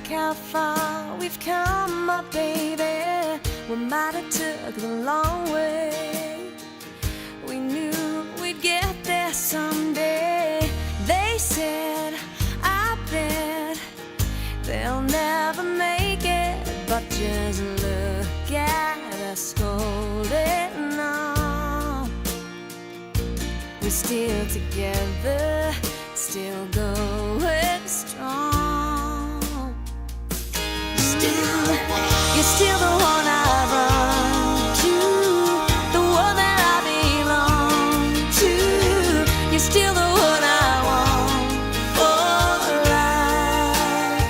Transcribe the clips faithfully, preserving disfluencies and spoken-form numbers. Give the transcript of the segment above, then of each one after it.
How far we've come, my baby. We might have took the long way. We knew we'd get there someday. They said, "I bet they'll never make it," but just look at us holding on. We're still together, still going strong. Still, you're still the one I run to, the one that I belong to. You're still the one I want for life.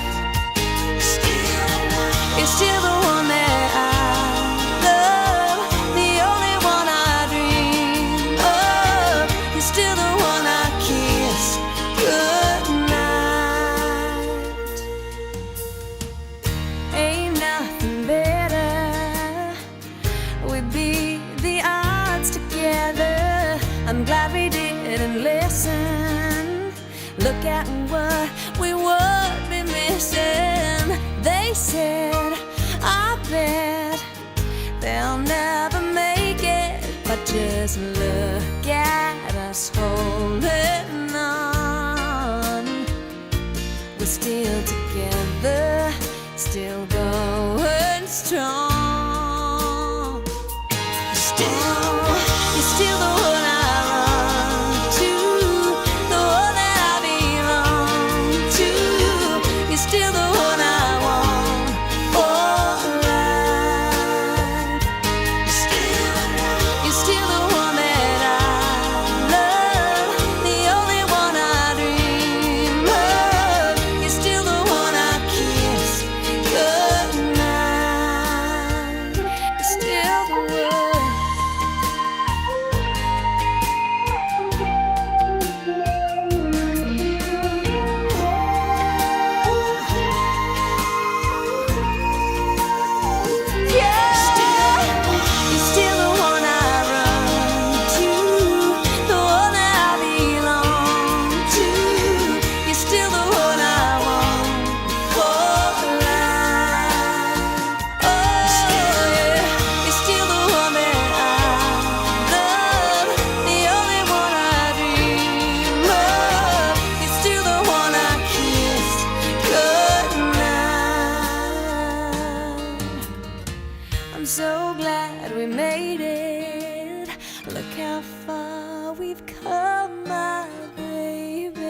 You're still the one that I love, the only one I dream of. You're still the one I kiss goodnight. Ain't nothing better. We beat the odds together. I'm glad we didn't listen. Look at what we would be missing. They said, "I bet they'll never make it," but just look at us holding on. We're still together, still going strong. Still, you're still the one I run to, the one that I belong to. You're still the one I want for life. You're still the one that I love, the only one I dream of. You're still the one I kiss goodnight. You're still the one. Yeah. You're still the one I run to, the one that I belong to. You're still the one I want for life. Oh, yeah. You're still the one that I love, the only one I dream of. You're still the one I kiss goodnight. I'm so glad we made it. Look how far we've come, my baby.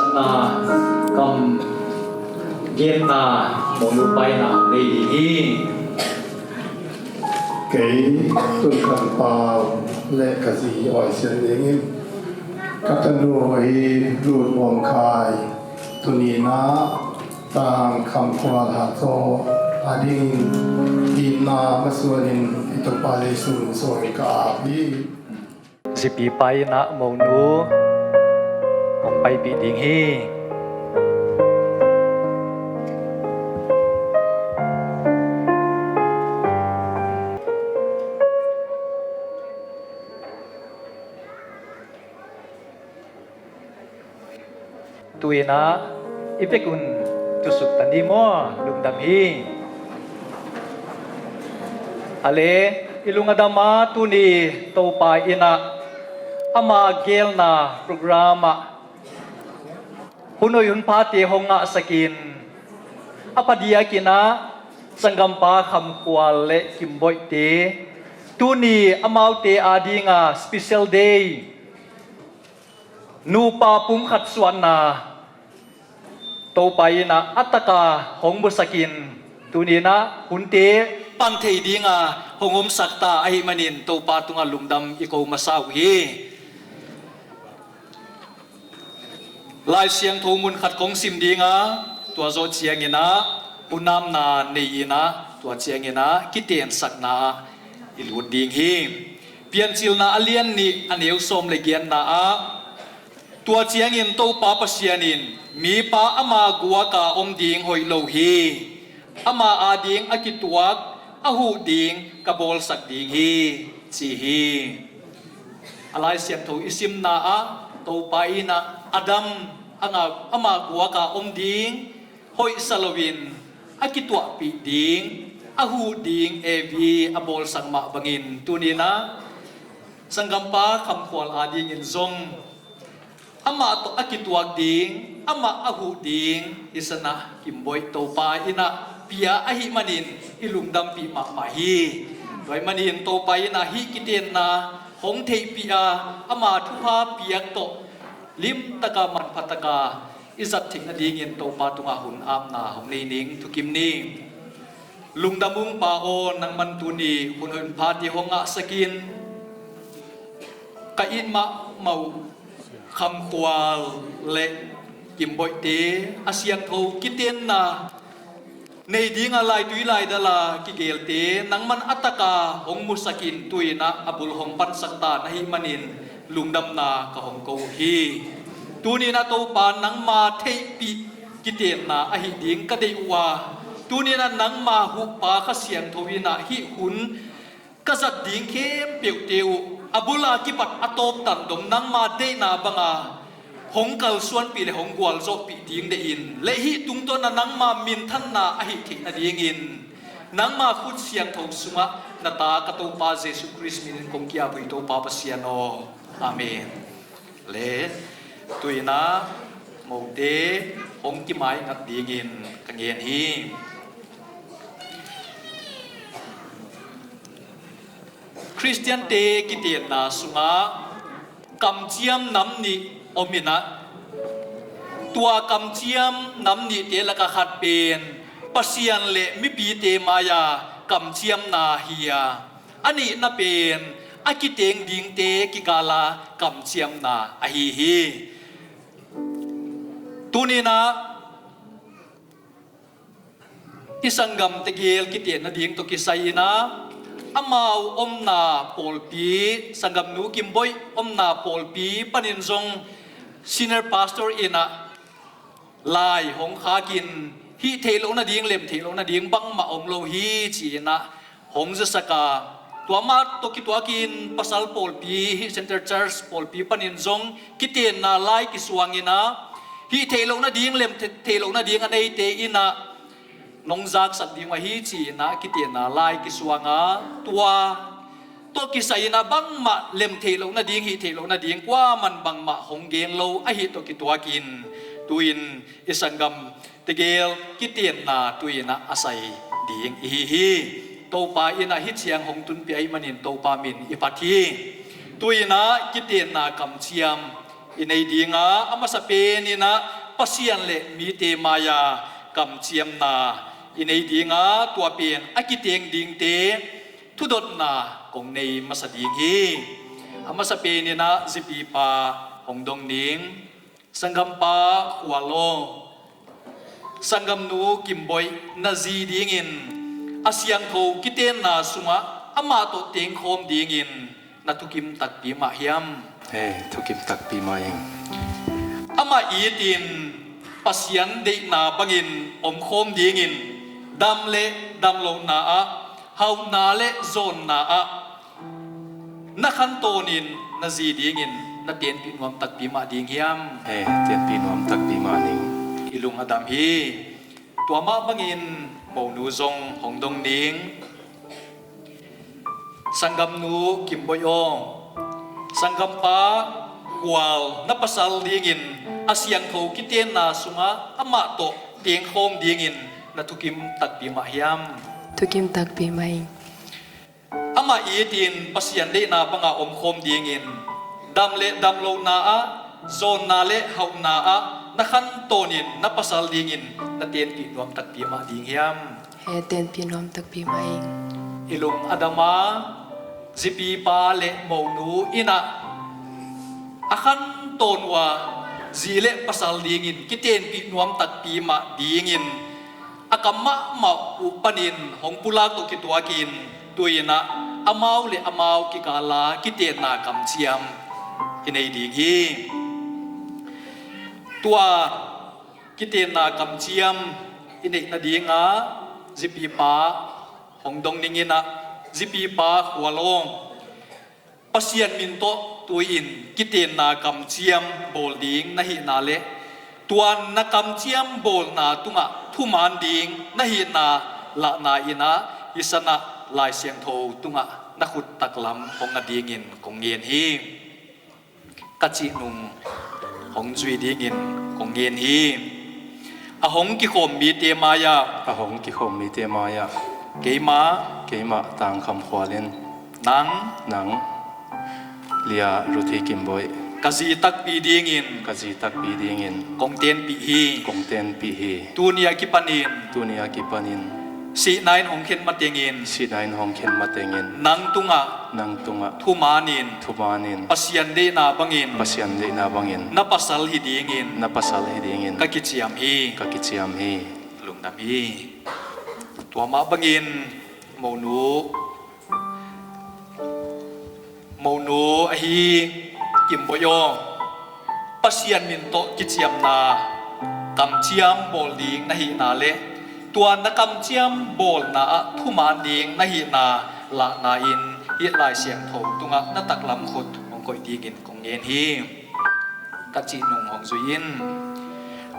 Na kam genna mawhnu Pa Inn ah nei ding hi. Kei Tun Khan Pau le ka zi Awi Sian Ding in ka tanu hi Lut Muang Khai, tuni-in ah Tang Kham Khual Hatzaw a dingin itna masuanin i Topa Jesu min suangin ka ap hi. Zipi Pa Inn ah mawhnu hong paipih ding hi. Tu-in ah i vekun tusuk ta ni maw, lungdam hi. Ale, i lung a dam a, tuni Topa Inn ah ama geelna program ah hun hoih hun phate hong ngahsakin, a phadiakin ah sanggampa Kham Khual le Kim Boihte, tuni amaute adinga special day, nupa pumkhat suahna Topa Inn ah a taka hong musakin, tuni-in ah hunte pan thei dinga hong omsak ta ahih manin Topa tungah lungdam i ko masa uh hi. Lai Siangtho mun khat kong sim dinga, tua zawh ciangin ah hunamna nei-in ah, tua ciangin ah kitensakna ah i lut ding hi. Piancilna a lian nih, a neu sawm le giatna ah, tua ciangin Topa Pasian in, mipa ama guaka om ding hoih lo hi. Ama ading a kituak, a huh ding ka bawlsak ding hi, ci hi. A Lai Siangtho i simna ah Topa Inn ah Adam a nga-, ama guaka om ding hoihsa loin a kituahpih ding, a huh ding Evi a bawlsak mah bangin, tuni-in ah sanggampa Kham Khual adingin zong amah tawh a kituak ding, amah a huh ding, hi sanah Kim Boih Topa Inn ah pia ahih manin i lungdampih mahmah hi. Tua ahih manin Topa Inn ah hih kitenna hong theihpih a, ama thupha piak tawh limtaka manphataka i zat theih nadingin Topa tungah hun apna hong nei ning thukim ni. Lungdam ung Pa aw, nangman tuni hun hoih hun phate hong ngahsakin, ka it mahmah uh Kham Khual le Kim Boihte a siangtho kitenna nei dinga laitui laidala kigeelte nangman a taka hong musakin, tu-in ah a bul hong pansak ta na hih manin lungdamna ka hong ko uh hi. Tuni-in ah Topa nangma theihpih kitenna ahih ding ka deih uh a, tuni-in ah nangma huhpa Kha Siangtho in ah hih hun ka zat ding khempeuhte uh a bula kipat a tawptan dong nangma deihna banga hong kalsuanpih le hong gualzawhpih ding deihin, le hih tungtawn ah nangma minthanna ahih theih nadingin nangma khut siangtho sungah na ta ka Topa Jesu Khrist minin kong ki-ap uh hi Topa Pasian aw. Amen. Le, tu-in ah mote hong kimaingat dingin ka ngen hi. Khristiante kitenna sungah kamciam nam nih om in ah, tua kamciam nam nihte lakah khat pen Pasian le mipite mai-a kamciamna hi a, a nihna pen a kiteng dingte kikala kamciamna ahi hi. Tuni-in ah i sanggam tegel kiten nading tawh kisai-in ah, amau omna pawlpi, sanggamnu Kim Boih omna pawlpi panin zong senior pastor in ah lai hong khakin, hih theih loh nading, lem theih loh nading bangmah om lo hi, ci-in ah hong zasak a, tua mah tawh kituakin pasal pawlpi, hih Center Church pawlpi panin zong kitenna lai kisuangin ah, hih theih loh nading, lem the-, theih loh nading a neite in ah nong zaksak ding uh ahi, ci-in ah kitenna lai kisuang a, tua tawh kisai-in ah bangmah lem theih loh nading, hih theih loh nading kuaman bangmah hong gen lo ahih tawh kituakin, tu-in i sanggam tegel kitenna tu-in ah a sai ding ihi hi. Topa in ah hih ciang hong tunpih ahih manin Topa min i phat hi. Tu-in ah kitenna kamciam i nei ding a, a masa pen in ah Pasian le mite mai-a kamciamna i nei ding a, tua pen a kiteng dingte thudotna kong nei masa ding hi. A masa penin ah zipipa hong dong ning. Sanggampa Khual aw, sanggamnu Kimboih na zi dingin a siangtho kitenna sungah amah tawh tengkhawm dingin na thukim takpi mah hiam? He, thukim takpi mah ing. Amah itin Pasian deihna bangin omkhawm dingin dam le damlohna ah, hauhna le zawnna ah na khantawnin na zi dingin na tenpih nuam takpi mah ding hiam? He, tenpih nuam takpi mah ning. I lung a dam hi. Tua mah bangin monu zong hong dong ning. Sanggamnu Kimboih aw, sanggampa Khual na pasal dingin a siangtho kitenna sungah amah tawh tengkhawm dingin na thukim takpi mah hiam? Thukim takpi mah ing. Amah itin Pasian deihna banga omkhawm dingin dam le damlohna ah, zawnna le hauhna ah na khantawnin na pasal dingin na tenpih nuam takpi mah ding hiam? He, tenpih nuam takpi mah ing. I lung a dam a, zipipa le monu in ah a khantawn uh a zi le pasal dingin kitenpih nuam takpi mah dingin a kam mahmah uh panin hong pulak tawh kituakin tu-in ah amau le amau kikala kitenna kamciam i nei ding hi. Tua kitenna kamciam i neih nadingah zipipa hong dong ning in ah, zipipa Khual aw, Pasian min tawh tu-in kitenna kamciam bawl ding na hihna le tua na kamciam bawlna tungah thuman ding na hihna lahna in ah hih sanah Lai Siangtho tungah na khut taklam hong nga dingin kong ngen hi. Ka cih nung hong zui dingin kong ngen hi. A hong kikhawm mite mai-ah. A hong kikhawm mite mai-ah. Keimah. Keimah Tang Kham Khual in. Nang. Nang. Lia Ruthi Kimboih. Ka zi takpi dingin. Ka zi takpi dingin. Kong tenpih hi. Kong tenpih hi. Tuni a kipanin. Tuni a kipanin. Sihna in hong khen matengin. Sihna in hong khen matengin. Nang tungah. Nang tungah. Thumanin. Thumanin. Pasian deihna bangin. Pasian deihna bangin. Na pasal hi dingin. Na pasal hi dingin. Ka kiciam hi. Ka kiciam hi. Lungdam hi. Tua mah bangin monu, monu ahi Kimboih aw, Pasian min tawh kiciamna kamciam bawl ding na hihna le tua na kamciam bawlna ah thuman ding na hihna lahna in hih Lai Siangtho tungah na taklam khut hong koih dingin kong ngen hi. Ka cih nung hong zui in.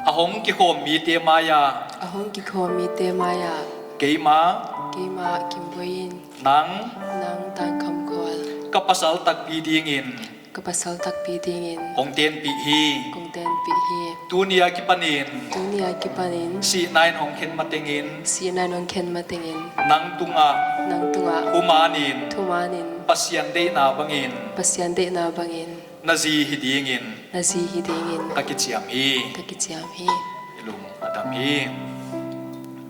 A hong kikhawm mite mai-ah. A hong kikhawm mite mai-ah. Keimah. Keimah Kimboih in. Nang. Nang Tang Kham Khual. Ka pasal takpi dingin. Ka pasal takpi dingin. Kong tenpih hi. Kong tenpih hi. Tuni a kipanin. Tuni a kipanin. Sihna in hong khen matengin. Sihna in hong khen matengin. Nang tungah. Nang tungah. Thumanin. Thumanin. Pasian deihna bangin. Pasian deihna bangin. Na zi hi dingin. Na zi hi dingin. Ka kiciam hi. Ka kiciam hi. I lung a dam hi.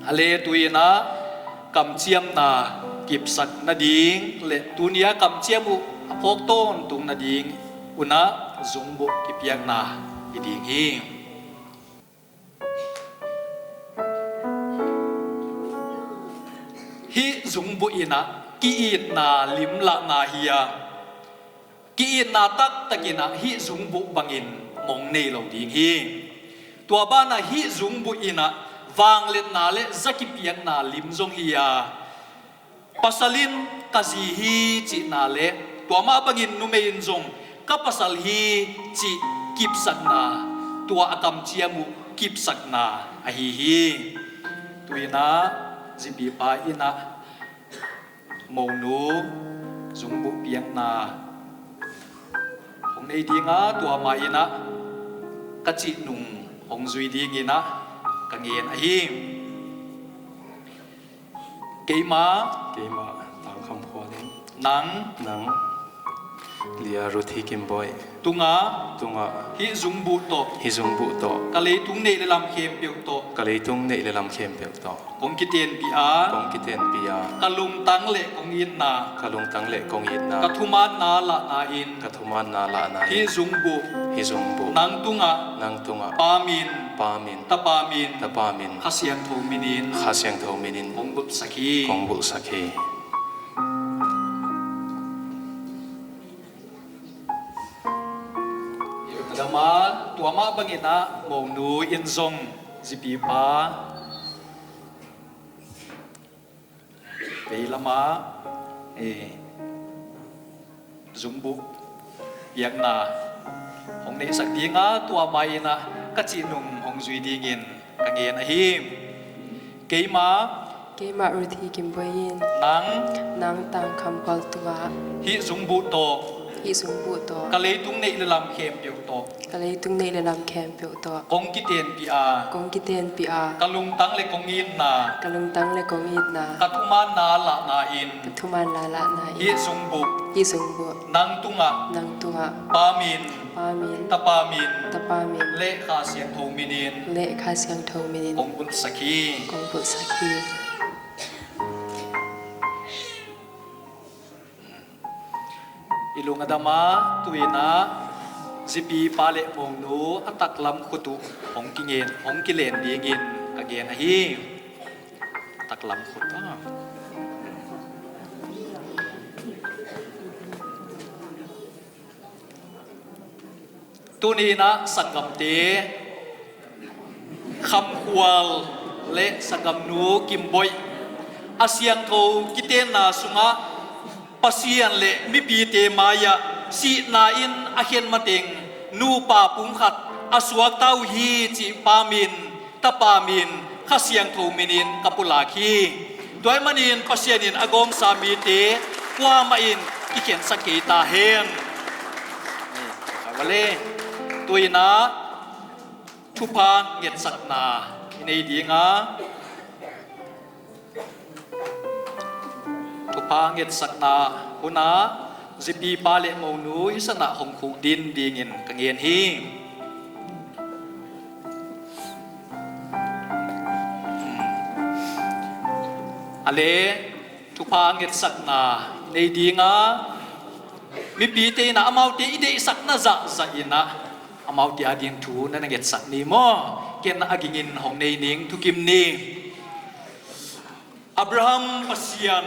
A le tu-in ah kamciamna kipsak nading le tuni a kamciam uh a phawk tawntung nading un ah zungbuh kipiakna hi ding hi. Hih zungbuh in ah ki-itna lim lahna hi a, ki-itna taktak in ah hih zungbuh bangin mong nei lo ding hi. Tua banah hih zungbuh in ah vangliatna le za kipiakna lim zong hi a, pasal in ka zi hi cihna le tua mah bangin numei in zong ka pasal hi cih kipsakna, tua a kamciam uh kipsakna ahi hi. Tu-in ah zipipa in ah monu zungbuh piakna hong nei ding a, tua mah in ah ka cih nung hong zui dingin ah ka ngen ahi. Keimah. Keimah Tang Kham Khual in. Nang. Nang. Lia Ruthi Kimboih. Tungah. Tungah. Hih zungbuh tawh. Hih zungbuh tawh. Ka leitung neih le lam khempeuh tawh. Ka leitung neih le lam khempeuh tawh. Kong kitenpih a. Kong kitenpih a. Ka lungtang le kong itna. Ka lungtang le kong itna. Ka thumaanna lahna in. Ka thumaanna lahna in. Hih zungbuh. Hih zungbuh. Nang tungah. Nang tungah. Pa min. Pa min. Tapa min. Tapa min. Kha Siangtho minin. Kha Siangtho minin. Kong bulhsak hi. Kong bulhsak hi. Dama, tua mah bangin ah, monu in zong zipipa vei lama, eh, zungbuh piakna hong neihsak dinga, tua mah in ah ka cihnung hong zui dingin ka ngen ahi. Keimah. Keimah Ruthi Kimboih in. Nang. Nang Tang Kham Khual tungah. Hih zungbuh tawh. Hih zungbuh tawh. Ka leitung neih le lam khempeuh tawh. Ka leitung neih le lam khempeuh tawh. Kong kitenpih a. Kong kitenpih a. Ka lungtang le kong itna. Ka lungtang le kong itna. Ka thumaanna lahna in. Ka thumaanna lahna in. Hih zungbuh. Hih zungbuh. Nang tungah. Nang tungah. Pa min. Pa min. Tapa min. Tapa min. Le Kha Siangtho minin. Le Kha Siangtho minin. Kong bulhsak hi. Kong bulhsak hi. I lung a dama, tu-in ah zipipa le monu a taklam khut uh hong kingen, hong kilen dingin ka gen ahi. Taklam khut ah. Tuni-in ah sanggamte, Kham Khual le sanggamnu Kimboih, a siangtho kitenna sungah Pasian le mipite mai-ah sihna in a khen mateng nupa pumkhat a suakta uh hi cih Pa min, Tapa min, Kha Siangtho minin ka pulak hi. Tua ahih manin Pasian in a gawmsa mite kuamah in kikhensak kei ta hen. Ka vale. Tu-in ah thupha ngetsakna i nei ding a, thupha ngetsakna hunah zipipa le monu i sanah hong khukdin dingin ka ngen hi. A le, thupha ngetsakna i nei ding a, mipite in ah amaute i deihsakna zahzah in ah amaute ading thu na na ngetsak ni maw? Ken a gingin hong nei ning, thukim ni. Abraham Pasian,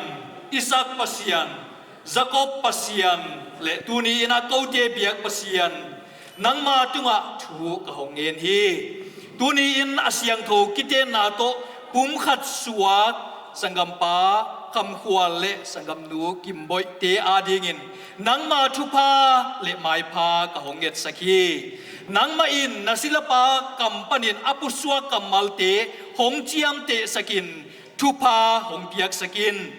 Isaac Pasian, Jacob Pasian le tuni-in ah kote biak Pasian, nangma tungah thu ka hong ngen hi. Tuni-in a siangtho kitenna tawh pumkhat suak sanggampa Kham Khual le sanggamnu Kimboihte adingin nangma thupha le maipha ka hong ngetsak hi. Nangmah in na silapa kam panin a pusuak kammalte hong ciamtehsakin thupha hong piaksakin.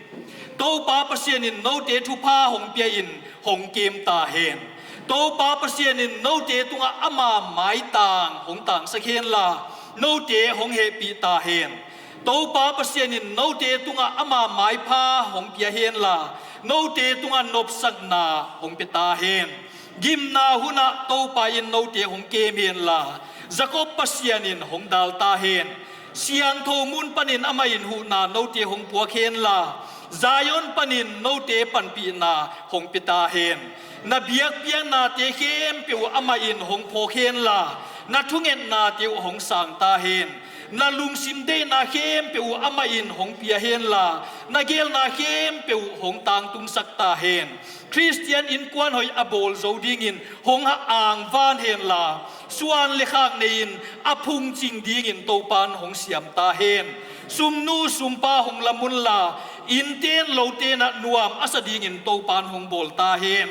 Topa Pasian in note thupha hong pia-in hong kem ta hen. Topa Pasian in note tungah ama maitang hong tangsak henla, note hong hehpih ta hen. Topa Pasian in note tungah ama maipha hong pia henla, note tungah nopsakna hong pia ta hen. Gimna hunah Topa in note hong kem henla, Jacob Pasian in hong dal ta hen. Siangtho mun panin amah in huhna note hong puak henla, Zion panin note panpihna hong pia ta hen. Na biakpiaknate khempeuh uh amah in hong phawk henla, na thungetnate uh hong sang ta hen. Na lungsim deihna khempeuh uh amah in hong pia henla, na geelna khempeuh uh hong tangtungsak ta hen. Khristian innkuan hoih a bawl zo dingin hong angvan henla, suan le khak nei-in a phungcing dingin Topan hong siam ta hen. Sumnu sumpa hong lam unla, innten loten ah nuam a sa dingin Topan hong bawl ta hen.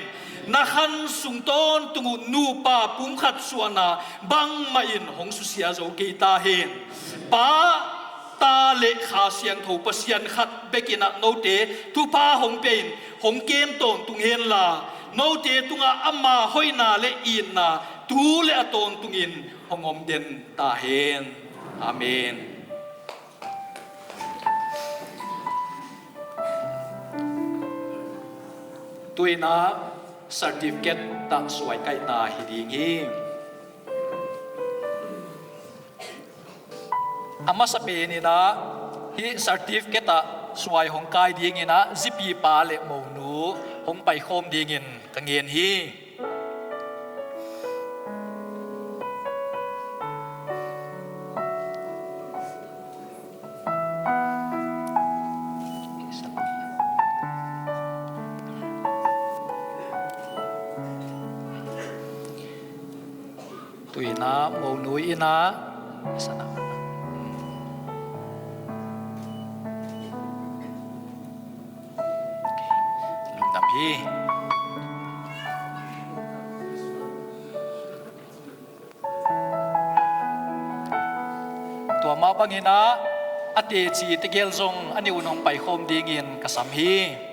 Na khan sung tawntung uh nupa pumkhat suahna bangmah in hong susia zo kei ta hen. Pa, Ta le Kha Siangtho Pasian khat bekin ah note thupha hong pia-in hong kem tawntung henla, note tungah ama hoihna le itna tu le a tawntungin hong om den ta hen. Amen. Tu-in ah Certificate tah suai kaihna hi ding hi. A masa peninah hih certificate ah suai hong kai dinginah zipipa le monu hong paikhawm dingin ka ngen hi. Tuinah monu inah sana. Lungdam hi. Tua mah banginah a teci tegel zong a nih un hong paikhawm dingin ka sam hi.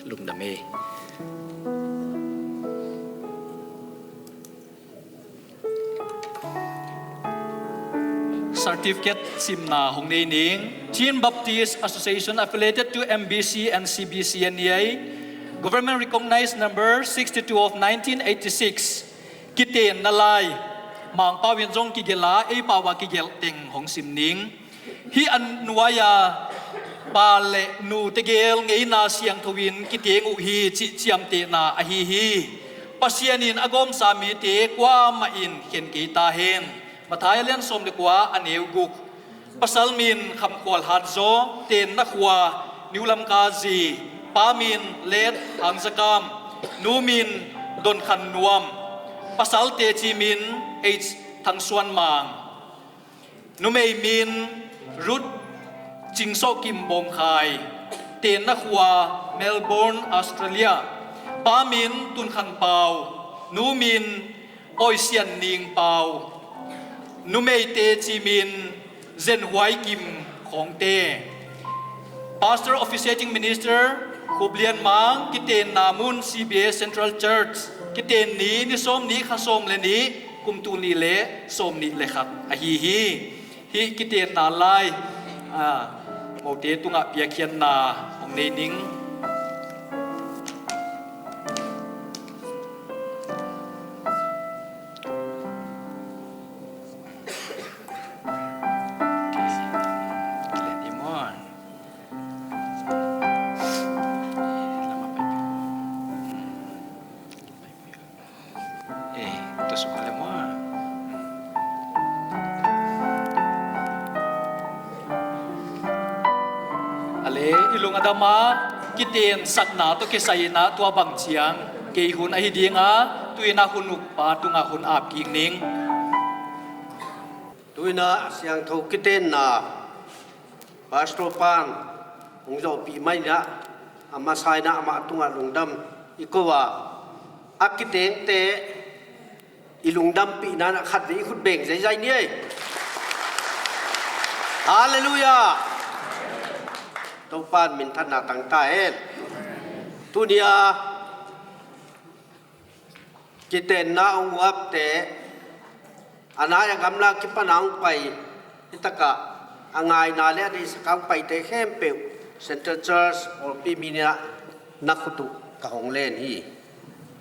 Lungdam hi. Certificate simna hong nei ning. Chin Baptist Association affiliated to M B C and C B C N E A, government recognized number sixty-two of nineteen eighty-six. Kitenna lai Mangpau in zong kigelh a, ei pau a kigelh teng hong sim ning. Hih a nuai-a pa le nu tegel ngeina siangtho in kiteng uh hi cih ciamtehna ahi hi. Pasian in a gawmsa mite kuamah in khen kei ta hen. Matthai a lian sawm le kua, a neu guk. Pasal min Khamkhual Hatzaw, tenna khua New Lamka Zi. Pa min Let Hang Za Kam. Nu min Don Khan Nuam. Pasal teci min H Thang Suan Mang. Numei min Ruth Cing Sawh Kim Bawm Khai. Tenna khua Melbourne, Australia. Pa min Tun Khan Pau. Nu min Awi Sian Ning Pau. Numei teci min Zen Huai Kim Khawngte. Pastor Officiating Minister Khup Lian Mang, kitenna mun C B A Central Church, kiten ni ni sawm ni kha sawm le nih, kum tul nih le sawm nih le khat ahi hi. Hih kitenna lai, ah, mote tungah piakkhiatna hong nei ning. Eh, tua sungah le mua. A le, i lung a dam a, kitensakna tawh kisai inah tua bang ciang kei hun ahi dinga, tu inah hun ukpa tungah hun ap kik ning. Tu inah siangtho kitenna Pastor pan hong zawhpih mah inah, a masa inah amah tungah lungdam i ko a, a kitengte i lungdampihna inah khatvei i khut beng zeizai ni ei. Halleluiah. Topan minthanna tang ta hen. Tuni a kitenna hong uapte, a nai a gamla kipana hong pai, hitakah a ngaina le a deihsaka hong paite khempeuh Central Church pawlpi mi inah na khut uh ka hong len hi.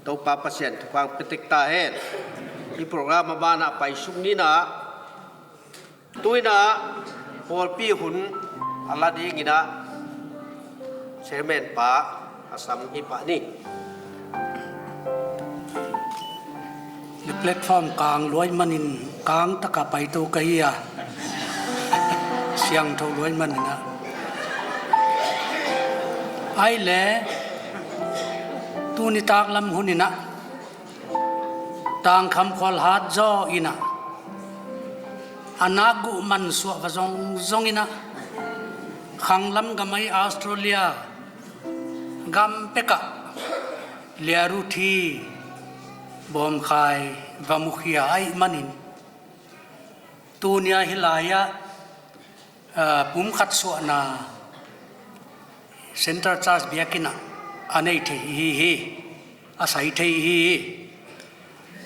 Topa Pasian thupha hong pia tek ta hen. Hih program a banah paisuk ni inah, tu inah pawlpi hun a la ding inah Chairman pa a sam hi pah ni. Hih platform kang luai manin kang taka paito ka hi a, siangtho luai man inah. Ai le, tuni taklam hun inah Tangkham Khual Hat Zaw inah a nak guh mansuah va zongzong inah, khanglam gam ahi Australia gam pekah Lia Ruthi Bawmkhai va mukhia ahih manin, tunia hih lai-ah, ah, pumkhat suahna Central Church biakinn ah a nei thei hi hi, a sai thei hi hi.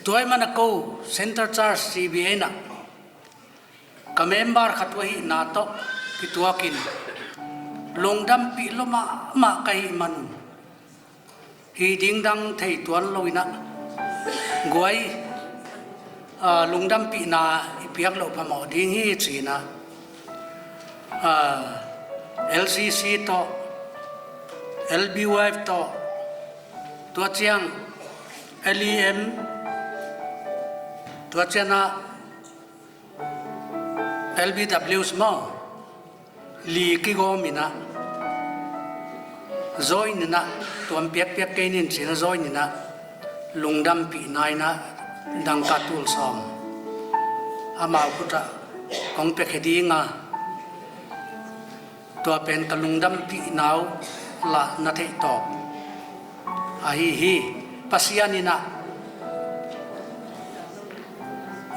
Tua ahih manin ko Center Church C B A in ah ka member khat uh ahihna tawh kituakin lungdampih lua mahmah ka hih manun, hi ding dang thei tuan lo in ah guai, aa, lungdampihna i piak loh phamawh ding hi ci-in ah, aa, L C C tawh, L B Y F tawh, tua ciang L E M, tua ciang ah L B W maw, li kigawm in ah, join in ah, tuam piakpiak kei ning ci-in ah join in ah, lungdampihna in ah dangka tul sawm amau khut ah kong piakhia ding a, tua pen ka lungdampihna uh lah na theih tawp ahi hi. Pasian in ah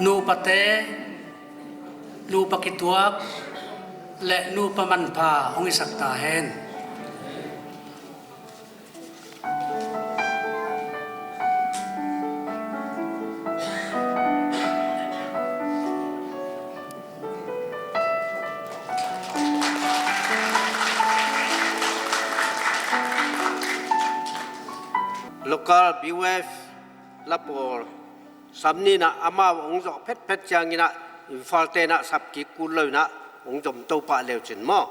nupate, nupa kituak le nupa manpha hong hisak ta hen. Local B Y F lapawl sam ni in ah amau hong zawh phetphet ciangin ah Imphal te in ah sap kik kul lo in ah hong zom to pah le uh cin maw.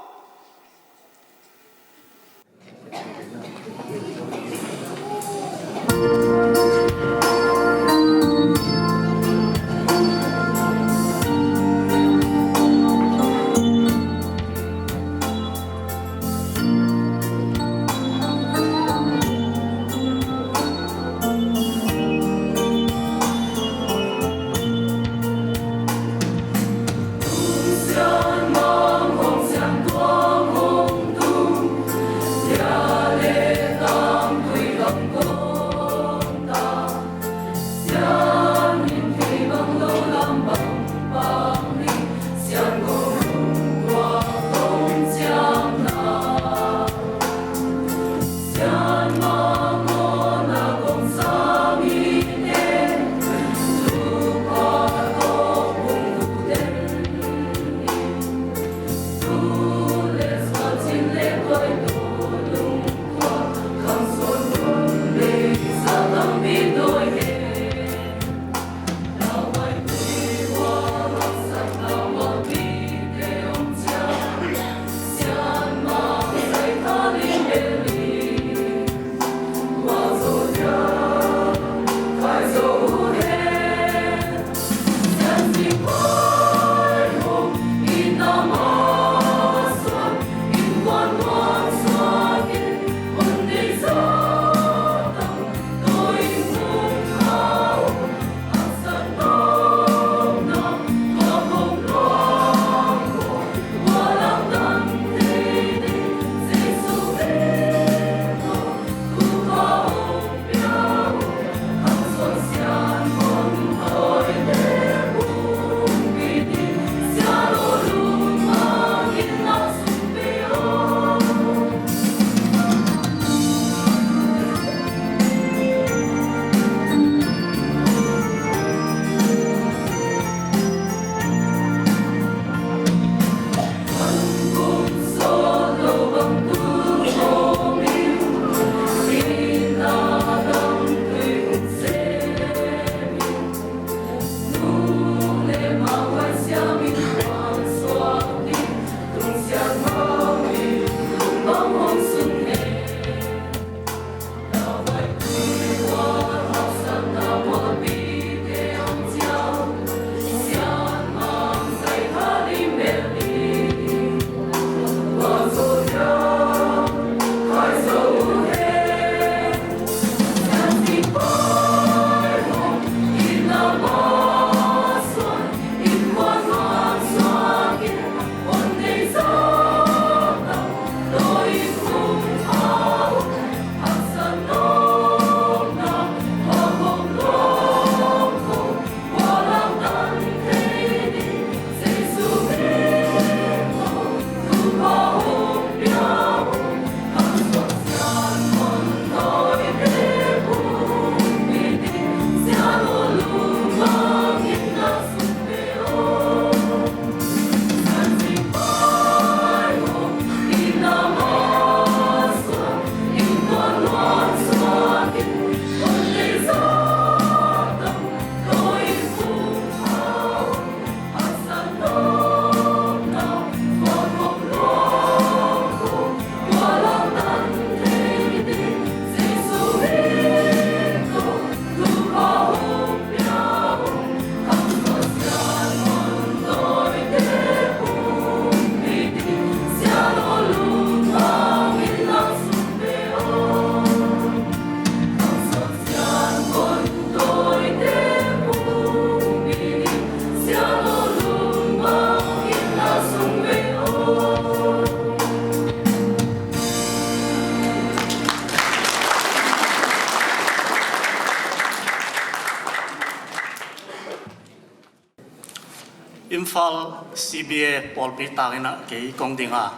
Imphal C B A pawlpi tangin ah kei kong ding a,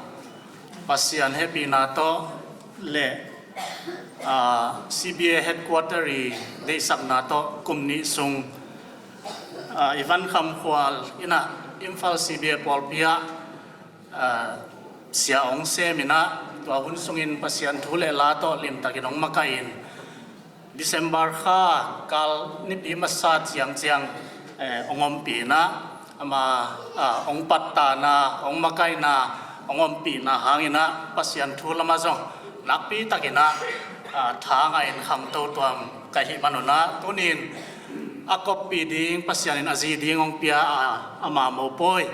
Pasian hehpihna tawh le, aa, C B A headquarter i deihsakna tawh kum nih sung, aa, i Van Kham Khual in ah Imphal C B A pawlpi ah, aa, sia hong sem in ah, tua hun sungin Pasian thu le la tawh limtakin hong makaih in, December kha kal nipi masa ciangciang, eh, hong ompih in ah, ama, ah, hong pattana, hong makaihna, hong ompihna hangin ah Pasian thu lamah zong nakpi takin ah, ah, tha ngah in khangto tuam ka hih manun ah, tunin a koppih ding, Pasian in a zi ding hong pia, ah, ama mopawi,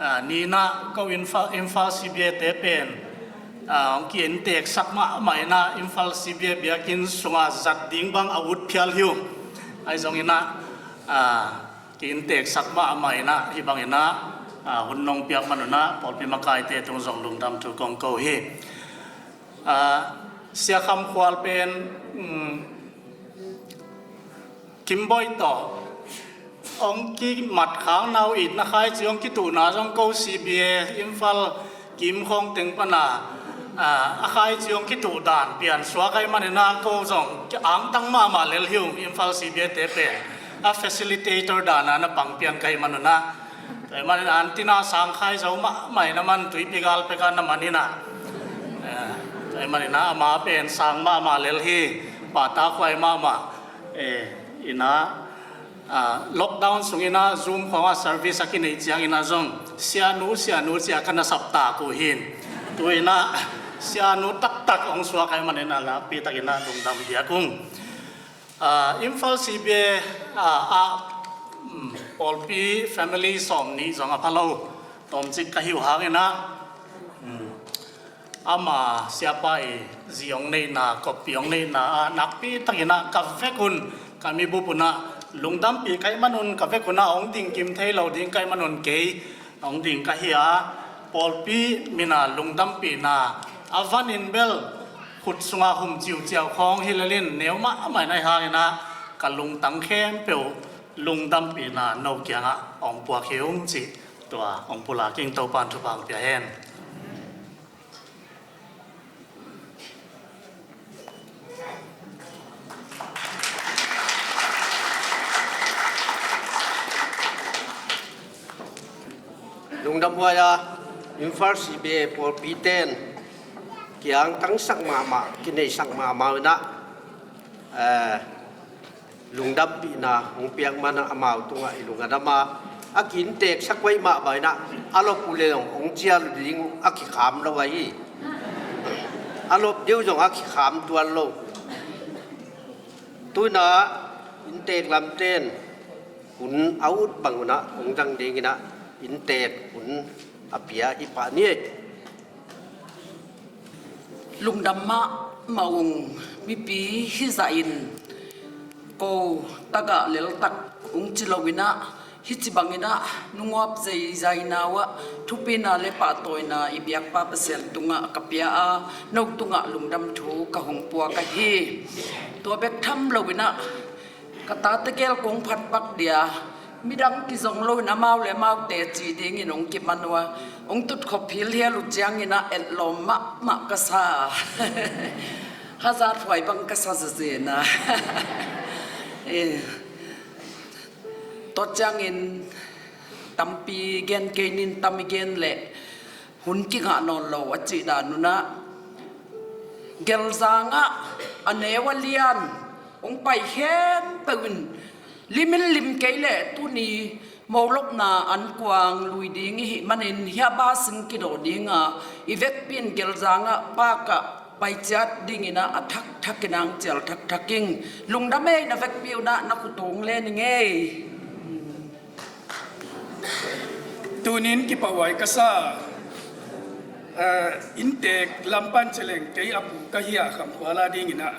ah, ni in ah ko Imphal, Imphal C B A te pen, ah, hong ki-innteeksak mahmah in ah, Imphal C B A biakinn sungah zat ding bang a ut phial hi uh. Ahi zongin ah, ah, ki-innteeksak mahmah in ah, hih bangin ah, ah, hun nong piak manun ah pawlpi makaite tung zong lungdam thu kong ko hi. Ah, Sia Kham Khual pen, um, Kim Bawi tawh hong kimat khakna uh, itna khaici hong kituhna zong ko C B A Imphal kim khawng teng pana, ah, a khaici hong kituh dan pian suak ahih manin ah ko zong angtang mahmah lel hi uh, Imphal C B A te pen a facilitator dan a na pang pian ka hih manun ah. Tua ahih manin ah an tina sang khai zo mahmah in ah, man tuipi gal pek a na man in ah. Eh, tua ahih manin ah ama pen sang mahmah lel hi, pahtakhuai mahmah. Eh, in ah, ah, lockdown sungin ah Zoom khawngah service a kineih ciangin ah zong, "Sianu, sianu," ci-a ka na saptak uh hi. Tu-in ah sianu taktak hong suak ahih manin ah nakpi takin ah lungdam diak ung. Ah, Imphal C B A, ah, ah, um, pawlpi family sawmnih zong a pha lo tawmcik ka hi uh hangin ah, um, ama siapa i zi hong neihna, koppih hong neihna ah nakpi takin ah ka vek un, ka mibup un ah lungdampih ka hih manun, ka vek un ah hong dingkim thei lo ding ka hih manun kei hong ding ka hi a, pawlpi min a lungdampihna a van in bel khut sungah hum ciuciau khawng hi lel in, neu mahmah in ahih hangin ah ka lungtang khempeuh lungdampihna no kiangah hong puak hi ung, cih tua hong pulak ing. Topa'n thupha hong pia hen. Lungdam huai a, Imphal C B A pawlpi ten kiangtangsak mahmah, kineihsak mahmah uh in ah, eh, lungdampihna hong piak man ah amau tungah i lung a dam a, a kiinnteeksak uh ahih mah bangin ah a lop uh leh zong hong cial ding uh a kikham lo ahi. A lop deuh zong a kikham tuan lo. Tu-in ah innteek lamten hun a ut bang un ah hong zang dingin ah innteek hun a pia hi pah ni. Lungdam mahmah ung. Mipi hizah in ko tagah leltak ung ci lo-in ah, hih ci bangin ah nungawp zeizai na uh ah thupina le pahtawina i biakpa Pasian tungah ka pia a, no tungah lungdam thu ka hong puak ahi. Tua bek tham lo-in ah ka tate gel kong phat pak dia, midang kizong lo-in amau le amau teci dingin hong kiman uh a, hong tutkhop hilhial uh ciangin ah etlawm mahmah ka sa. Hazathuai bang ka sa zezen a. Eh, tua ciangin tampi gen kei ning, tam i gen leh hun kingah nawn lo a cih dan un ah, Gelzang ah a neu a lian hong pai khempeuh in lim in lim kei leh tuni molopna ankuang lui ding i hih manin hih a basing kidawh ding a, i vekpi in Gelzang ah park ah pai ciat dingin ah a thakthak in ah hong cial thakthak ing. Lungdam ei, na vekpi un ah na khut hong len ing ei. Tunin kipahhuai ka sa, ah, innteek lam pan ci leng kei a pu ka hi a, Kham Khual a dingin ah,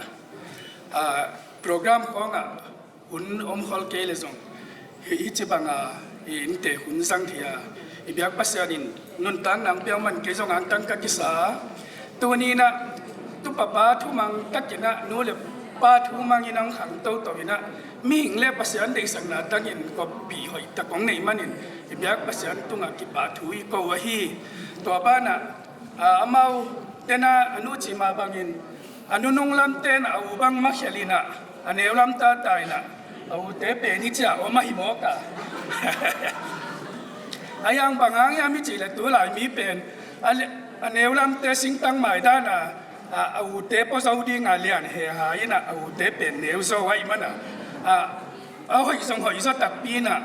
ah, program khawngah hun om khol kei leh zong, hih, hih ci bang a i innteek hun zang thei a, i biak Pasian in nuntakna hong piak man kei zong angtang ka kisa a. Tunin ah tupapa thumang takin ah nu le Pa thu mangin hong khang toto in ah, mihing le Pasian deihsakna tangin koppih hoihtak hong neih manin i biak Pasian tungah kipahthu i ko ahi. Tua banah, ah, amau tena a nu cih mah bangin a nunung lamte in ah a u bang makhial in ah a neu lam tata in ah a ute pen hi ciah om ahi mawk a. A hiang bang hang hiam i cih leh tu lai mi pen a le-, a neu lamte singtang mai dan a, a, a ute pua zo ding a lian he ha in ah a ute pen neu zo ahih man a, a, a hoih zong hoih zaw takpi in ah,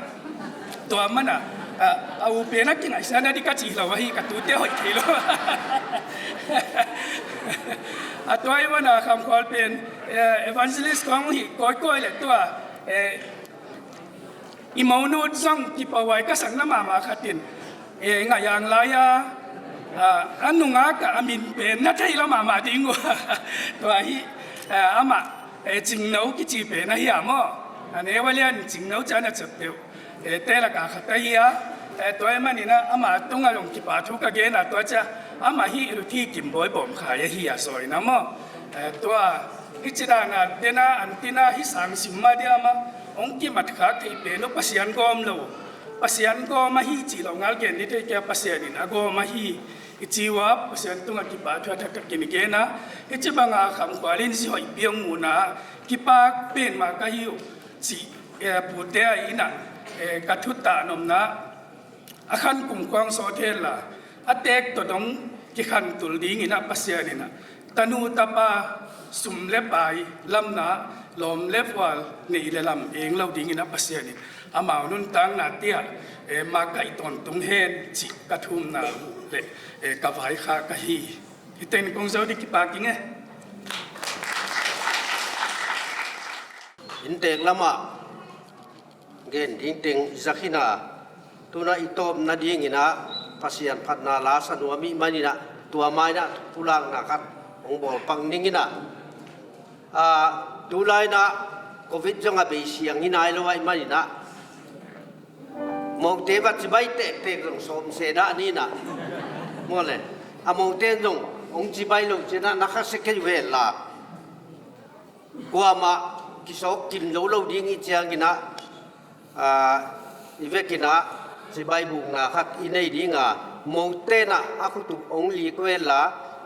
tua man a, a, a u pen a kingaihsiatna ding ka cih lo ahi, ka tute hoih thei lo. A tua ahih man a Khamkhual pen, eh, evangelist kong hi kawikawi leh tua, eh, i monu zong kipahuai ka sakna mahmah khat in, eh, Ngaiang lai-a, ah, a nungak a min pen na thei lo mahmah ding uh. Tua hi, ah, amah, eh, Cingno kici pen ahi a maw. A neu a lian Cingno ciang a ciat peuh, eh, te lakah khat ahi a. Eh, tua ahih manin ah ama tungah zong kipahthu ka gen a, tua ciang amah hi Ruthi Kimbawi Bawmkhai ahi a, zawi in ah maw. Eh, tua hi ci dan a tena an tina hi sang sim mah diam a, hong kimat khak thei pen uh Pasian gawm lo, Pasian gawm ahi cih lo ngal gen ni thei kei a, Pasian in a gawm ahi i ci uh a, Pasian tungah kipahthu a thakthak in i gen a. Hi ci bang a Khamkhual in zi hoihpi hong muhna ah kipak pen mah ka hi uh cih, eh, pute a in ah, eh, ka thutah nopna a khan kum khuang sawt hen la, a teek tawh dong kikhantul dingin ah Pasian in ah tanu tapa, sum le pai, lamna, lawm le vual, neih le lam eng lo dingin ah Pasian in amau nuntakna tiah, eh, makaih tawntung hen cih ka thumna uh le, eh, ka vaikhak ahi. Hih teng kong zo ding, kipak ing e. Inntek lamah gen ding teng i zak hi na, tu-in ah i tawpna dingin ah Pasian phatna la sa nuam i hih manin ah, tua ma-in ah pulakna khat hong bawl pak ning in ah, ah, tu lai-in ah Covid zong a bei siang hi nai lo ahih manin ah, mote va cibai tektek zong sawm se dah ni in ah, maw le, a mote zong hong cibai lo ciangin ah na khasia kei uh hen la. Kuamah kisawk kim zo lo ding i hih ciangin ah, aa, i vekin ah cibai bukna khat i nei ding a, mote in ah a khut uh hong lik uh hen la,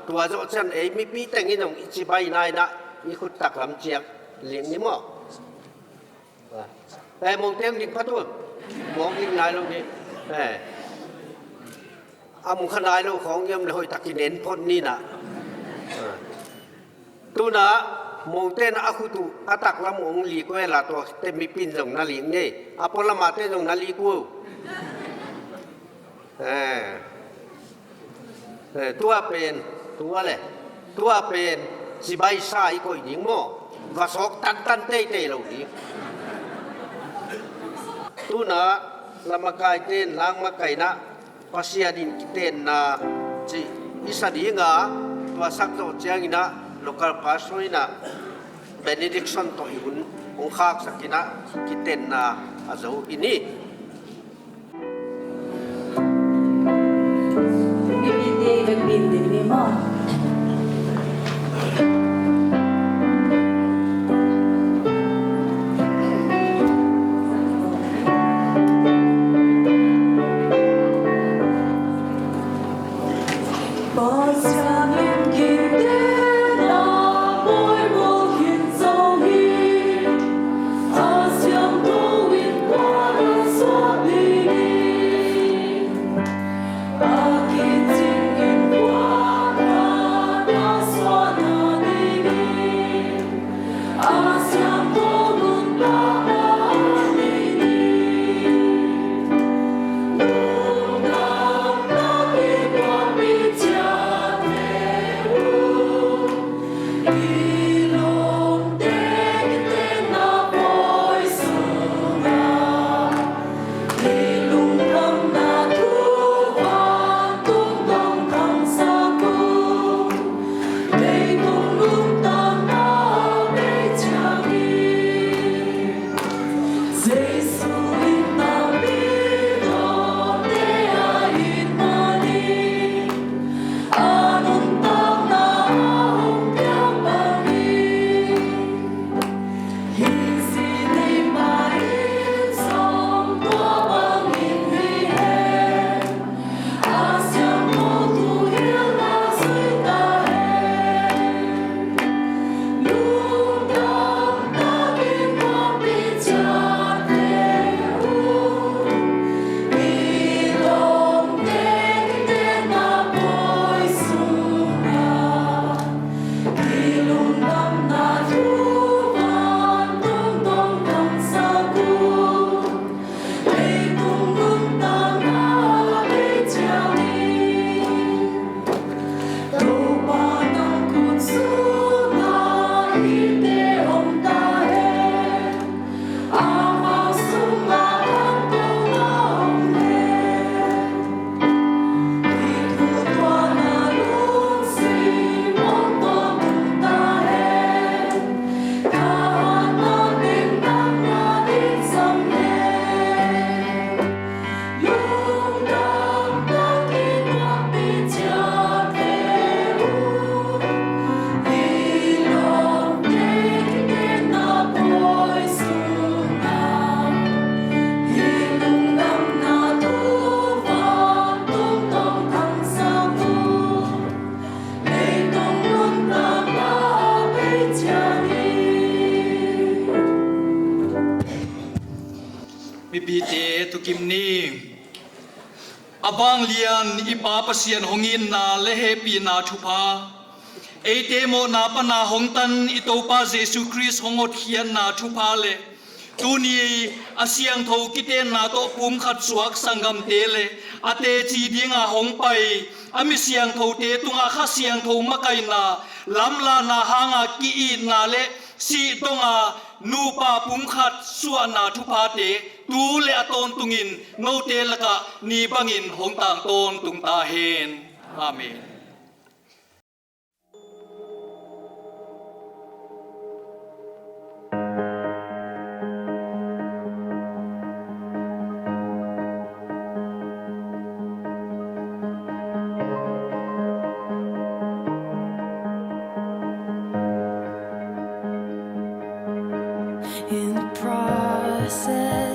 tua zawh ciang ei mipi teng in hong i cibai nai in ah i khut taklam ciang lik ni maw. Eh, mote hong lik pha tuan, mawk lik nai lo ni. Eh. A mu kha nai lo khawng i om leh hoih takin en phot ni in ah. Tu-in ah mote in ah a khut uh a taklam uh hong lik uh hen la, tua khit teh mipi in zong na lik ni. A pualam a te zong na lik uh. Eh. Eh, tua pen, tua le, tua pen cibai sa i koih ding maw. Va sawk tantan teitei lo ding. Tu-in ah lamakaite in langmakaihna, Pasian in kitenna cih i sa ding a, tua sak zawh ciangin ah local pastor in ah benediction tawh i hun hong khaksak in ah kitenna a zo hi ni. Mipite thukim ni. A vanglian i Pa Pasian hong itna le hehpihna thupha, eite mawhna pana hong tan i Topa Jesu Khrist hong hotkhiatna thupha le tuni a siangtho kitenna tawh pumkhat suak sanggamte le a teci dinga hong pai a mi siangthote tungah Kha Siangtho makaihna, lamlahna hanga ki-itna le sih donga nupa pumkhat suahna thuphate tu le a tawntungin note lakah ni bangin hong tang tawntung ta hen. Amen. In the process